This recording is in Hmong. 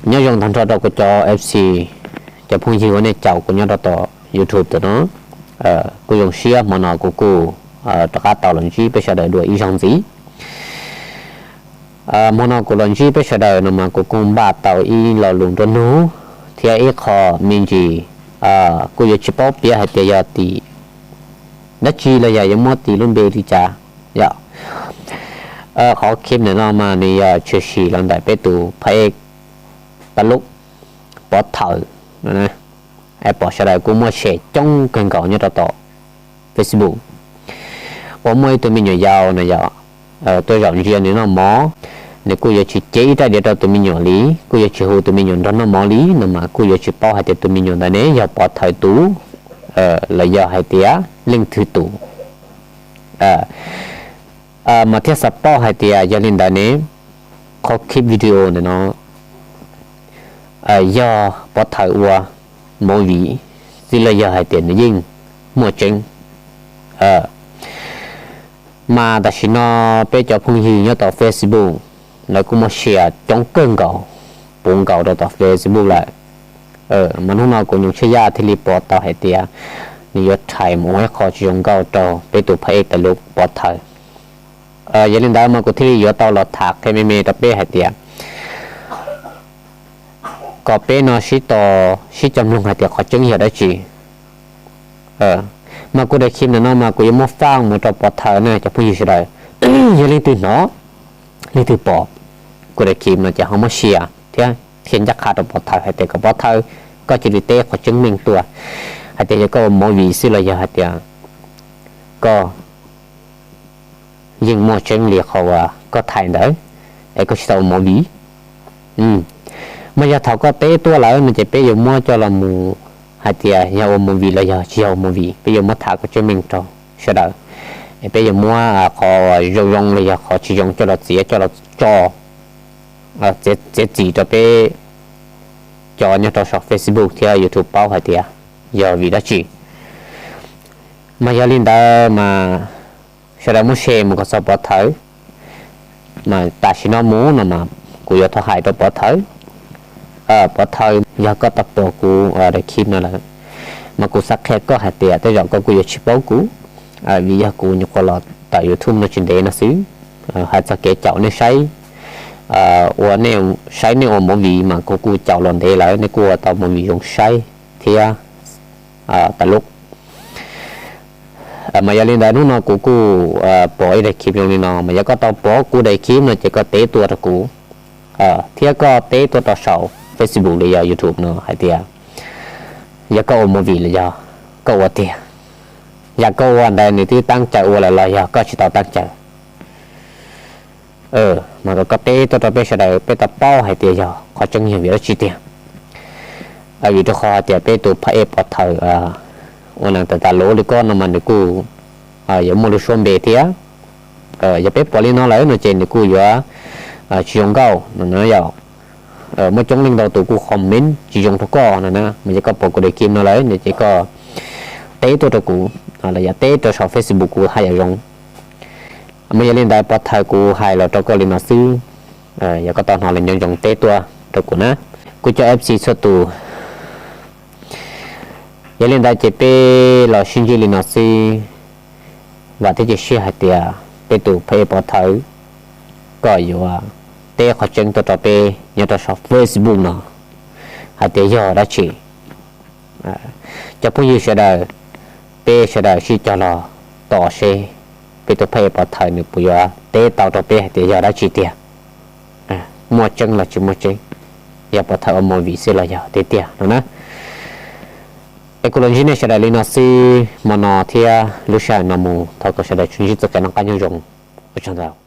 Nyob zoo tag nrho rau kuv cov F C, cov phooj ywg uas nej caum kuv nyob rau tom YouTube tam no. Kuv zoo siab hmo no kuv kuj rov qab tau los ntsib peb sawv daws dua ib zaug ntxiv. Hmo no kuv los ntsib peb sawv daws no mas kuv kuj npaj tau ib lo lus nruab hnub thiab ib qho me ntsis, kuj yuav tsis paub piav hais tias yog tim dab tsi los yog yuav muab tis lub npe li cas yom. Qhov clip ntawm no mas nws yog tshwm sim los ntawm peb tus phab ej Paj Lub Pov Thawm. Pom sawv daws kuj muaj share coob kawg nkaus nyob rau tom Facebook uas muaj ib tug me nyuam yaus no yog tuaj zaum ntsia nws noj mov, nws kuj yuav tsis cev ib rab diav rau tus me nyuam li, kuj yuav tsis hu tus me nyuam nrog noj mov li no mas kuj yuav tsis paub hais tias tus me nyuam ntawd ne yog Pov Thawm tus los yog hais tias leej twg tus. Mas thiaj xav paub hais tias yog li ntawd ne, qhov clip video ntawm no yog Pov Thawm ua movie xwb los yog hais tias nws yeej muaj tseeb. Mas tam sim no peb cov phooj ywg nyob tom Facebook lawv kuj muaj share coob kawg nkaus, puv nkaus rau tom Facebook lawm. Mas hnub no kuv Nyoog Tshaj Yaj thiaj li pom tau hais tias nws yuav rhais mus ua ib qho tsis zoo nkauj rau peb tus phab ej Paj Lub Pov Thawm. Yog li ntawd mas kuv thiaj li yuav tau los tham qhia me me rau peb hais tias kom peb no sib tos sib cog mloog hais tias qhov tseeb yog dab tsi. Mas kuv daim clip ntawm no mas kuv yuav muab faaj mus rau Pov Thawm na cov phooj ywg sawv daws. Yog leej twg hnov, leej twg pom kuv daim clip no ces ho muab share thiab qhia ncaj qha rau Pov Thawm hais tias kom Pov Thawm koj cia li teb qhov tseeb meej tuaj hais tias yog koj ua movie xwb los yog hais tias koj yeej muaj tseeb li qhov uas koj thaij ntawd es koj tsis tau ua movie. Mas yog thaum koj teb tuaj lawm no ces peb yuav muab coj los mus hais tias yog ua movie los yog tsis yog ua movie, peb yuav muab tham kom tseeb meej rau sawv daws. Es peb yuav muab qhov zoo zoo los yog qhov tsis zoo coj los txiav coj los tso, txiav txim rau peb cov nyob rau saum Facebook thiab YouTube paub hais tias yog vim dab tsi. Mas yog li ntawd mas sawv daws muab share mus kom txog Pov Thawm. Mas tam sim no mus no mas kuv yuav thov hais rau Pov Thawm. Pov Thawm, yog koj tau pom kuv daim clip no lawm, mas kuv xav qhia koj hais tias tej zaum koj kuj yuav tsis paub kuv, vim yog kuv nyuam qhuav los tawm YouTube no tsis ntev no xwb. Hais txog kev caum nej saib, ua nej saib nej ua movie mas kuv kuj caum los ntev lawm, nej kuj ua tau movie zoo saib thiab tas lub. Mas yog li ntawd hnub no kuv kuj pom ib daim clip zoo li no, mas yog koj tau pom kuv daim clip no ces koj teb tuaj rau kuv, thiab koj teb tuaj rau saum Facebook los yog YouTube no hais tias yog koj ua movie los yog koj ua tiag, yam koj ua ntawd nws twb tab caw ua lawm los yog koj tsis tau tab caw. Mas kom koj teb tuaj rau peb sawv daws peb tau paub hais tias yog qhov tseeb yog vim dab tsi tiag. Vim rau qhov hais tias peb tus phab ej Pov Thawm ua neeg tawm tas luv li koj no mas nws kuj yuav muaj lub suab npe thiab. Yog peb pom li no lawm no ces nws kuj yuav tsis zoo nkauj no na yom. Muaj coob leej ntau tus kuj comment tsis zoo rau koj no na, mas yog koj pom kuv daim clip no lawm no ces koj teb tuaj rau kuv, los yog teb rau saum Facebook kuv haj yam zoo. Mas yog li ntawd Pov Thawm kuv hais los rau koj li no xwb, yog koj tau hnov los nco ntsoov teb tuaj rau kuv na. Kuv cov F C txhua tus, yog li ntawd ces peb los sib ntsib li no xwb. Vam thiab cia siab hais tias peb tus phab ej Pov Thawm, koj yuav teb qhov tseeb tuaj rau peb nyob rau saum Facebook no hais tias yog dab tsi. Cov phooj ywg sawv daws, peb sawv daws sib cog los tos seb peb tus phab ej Pov Thawm nws puas yuav teb tau rau peb hais tias yog dab tsi tiag, muaj tseeb los tsis muaj tseeb, yog Pov Thawm ua movie xwb los yog tiag tiag no na. Es kuv los ntsib nej sawv daws li no xwb hmo no thiab lub sij hawm no mus, thov kom sawv daws tsuas ntsib txoj kev noj qab nyob zoo. Ua tsaug ntau.